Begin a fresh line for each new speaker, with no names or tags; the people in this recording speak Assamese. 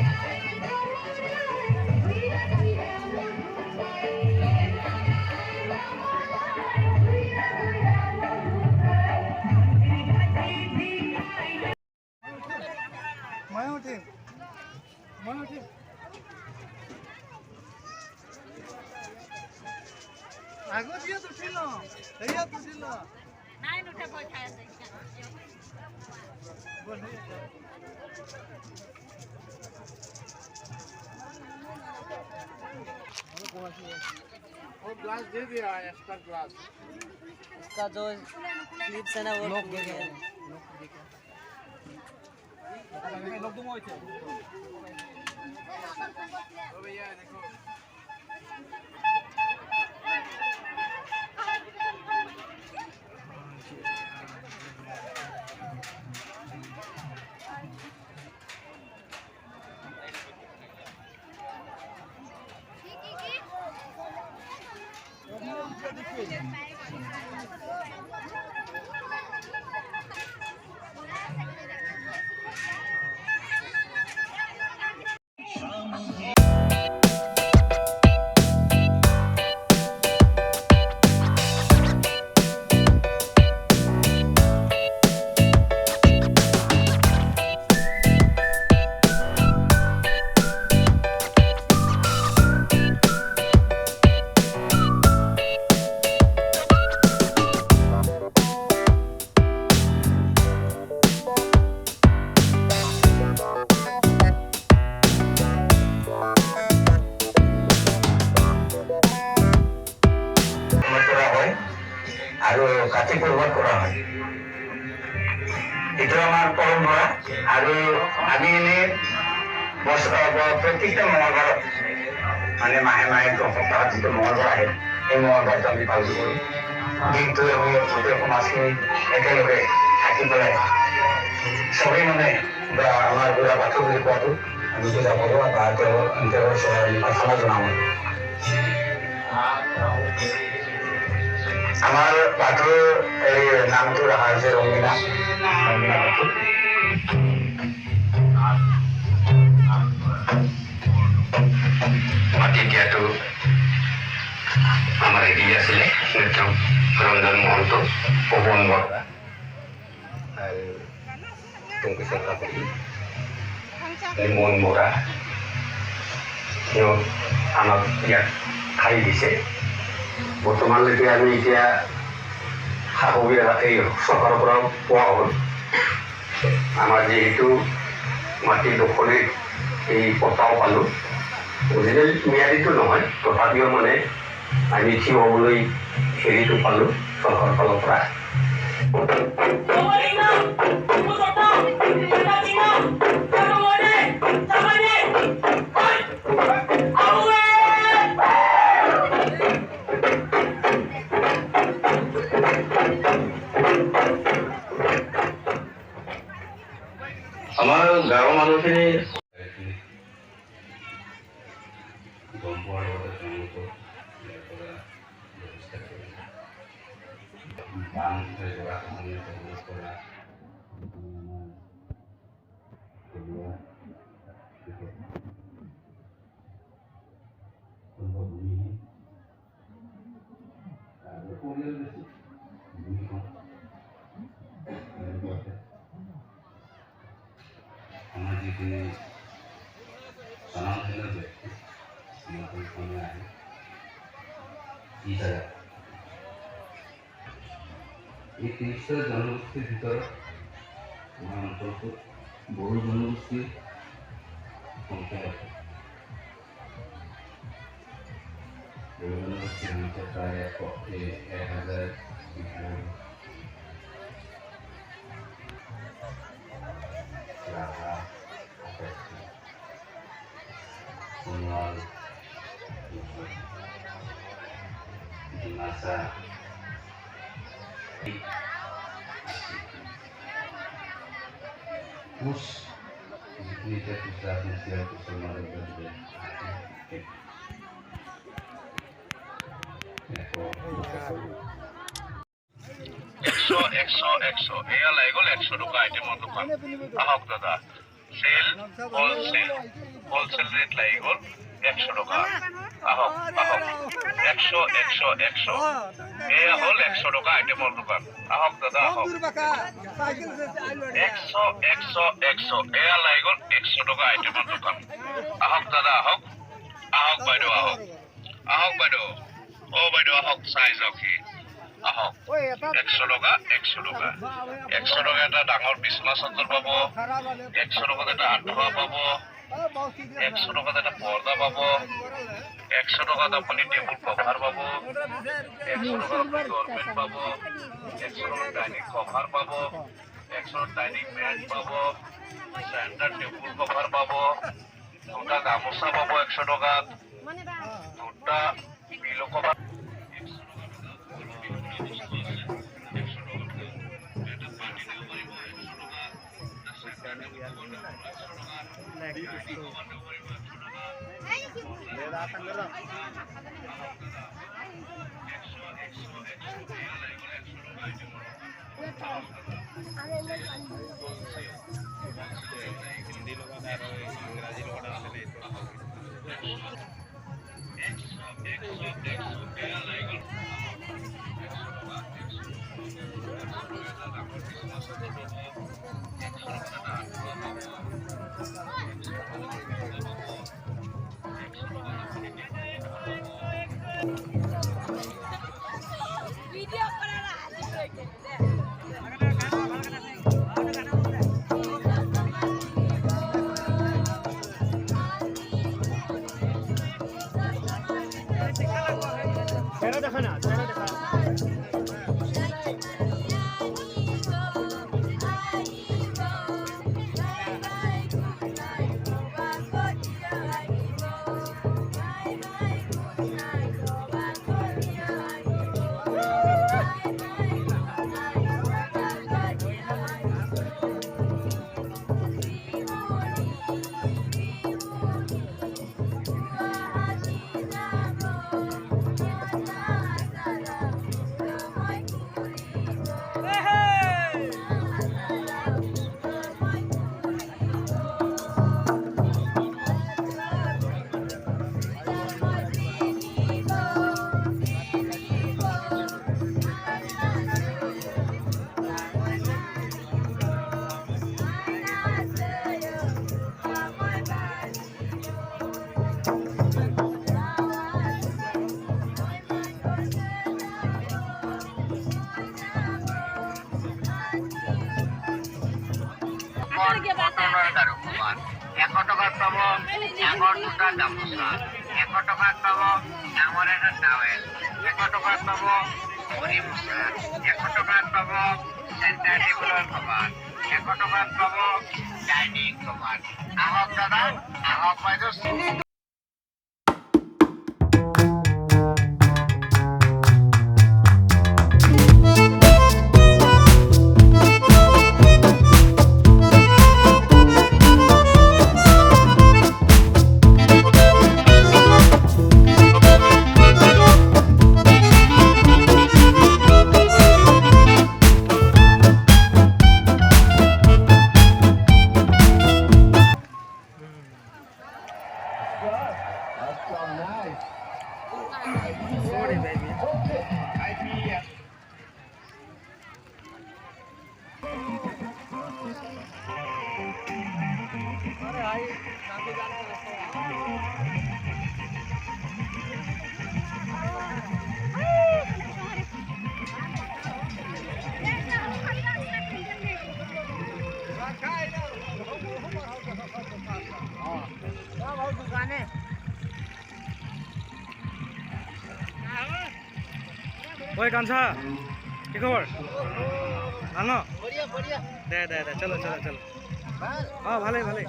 I ग्लास दे दिया एक्स्ट्रा ग्लास।
इसका जो क्लिप्स है ना वो लोग दे दिया।
लोग दूंगा इसे। ओ भैया देखो।
আৰু কাতি পৰ্বত কৰা হয়। এইটো আমাৰ পৰম্পৰা। আৰু আমি এনেই প্ৰত্যেকটা মঙলবাৰত মানে মাহে মাহে সপ্তাহত যিটো মঙলবাৰ আহে সেই মঙলবাৰটো আমি পালন কৰোঁ। দিনটো আমি গোটেই সমাজখিনি একেলগে থাকি পেলাই চবেই মানে বা আমাৰ বুঢ়া বাথৌ বুলি কোৱাটো আমি পূজা কৰোঁ বা তেওঁৰ ওচৰত আমি প্ৰাৰ্থনা জনাওঁ। আমাৰ বাথৌৰ এই নামটো ৰখা হৈছে ৰঙিনা, ৰঙিনা বাথৌ।
মাটি দিয়াটো আমাৰ হেৰি আছিলে ৰঞ্জন মহন্ত, পৱন বৰা আৰু টংকেশ্বৰ কাকতি, নিমন বৰা, সিহঁত আমাক ইয়াত ঠাই দিছে। বৰ্তমানলৈকে আমি এতিয়া সা সুবিধা এই চৰকাৰৰ পৰাও পোৱা হ'ল। আমাৰ যিহেতু মাটি দখলে এই পট্টাও পালোঁ, অৰিজিনেল ম্যাদীটো নহয়, তথাপিও মানে আমি থিয় হ'বলৈ হেৰিটো পালোঁ চৰকাৰৰ ফালৰ পৰা। আমাৰ গাঁৱৰ মানুহখিনি গম পোৱাৰ লগতে তেওঁলোকক ইয়াৰ পৰা ব্যৱস্থা কৰিলে। বান গৰাখহনীয়া কবলত পৰা আমাৰ থলুৱা ভূমিহীন আৰু পৰিয়াল বেছি, ভূমি কম। আমাৰ যিখিনি স্বনামধন্য ব্যক্তি আমাৰ ঘৰখনে আহে 30,000। এই 30টা জনগোষ্ঠীৰ ভিতৰত আমাৰ অঞ্চলটোত বড়ো জনগোষ্ঠীৰ সংখ্যা আছে। বড়ো জনগোষ্ঠীৰ সংখ্যা প্ৰায় 1000। ৰাভা 28, সোণোৱাল, ডিমাচা, কোচ যিখিনি এতিয়া কোচ ৰাজবংশী আৰু কোচৰ মাজত
100 100 100 এয়া লাগি গ'ল 100 টকা আইটেমৰ দোকান। আহক দাদা, চেল হোলচেল, হোলচেল ৰেট লাগি গ'ল 100 টকা। আহক আহক, 100 100 100 এয়া হ'ল 100 টকা আইটেমৰ দোকান। আহক দাদা আহক। 100 100 100 এয়া লাগি গ'ল 100 টকা আইটেমৰ দোকান। আহক দাদা আহক, আহক বাইদেউ আহক, আহক বাইদেউ, অ বাইদেউ আহক, চাই যাওকহি আহক। 100 টকা, 100 টকা, 100 টকা এটা ডাঙৰ বিচনা চাদৰ পাব, 100 টকাত এটা আঁঠুৱা পাব, 100 টকাত এটা পৰ্দা পাব, 100 টকাত আপুনি টেবুল কভাৰ পাব, 100 টকাত আপুনি ডৰমেট পাব, 100 টকাত ডাইনিং কভাৰ পাব, 100 টকাত ডাইনিং মেট পাব, চেণ্টাৰ টেবুল কভাৰ পাব, দুটা গামোচা পাব 100 টকাত, দুটা পিল' কভাৰ।
টকাত পাব ডাঙৰ দুটা গামোচা, 100 টকাত পাব ডাঙৰ এটা টাৱেল, 100 টকাত পাব ভৰি মোচা, 100 টকাত পাব চেণ্টাৰ টেবুলৰ কভাৰ, 100 টকাত পাব ডাইনিং কভাৰ। আহক দাদা, আহক বাইদেউ।
ঐ কাঞ্চা, কি খবৰ? ভাল ন? দে দে দে, চলো চলো চলো। অঁ, ভালেই ভালেই।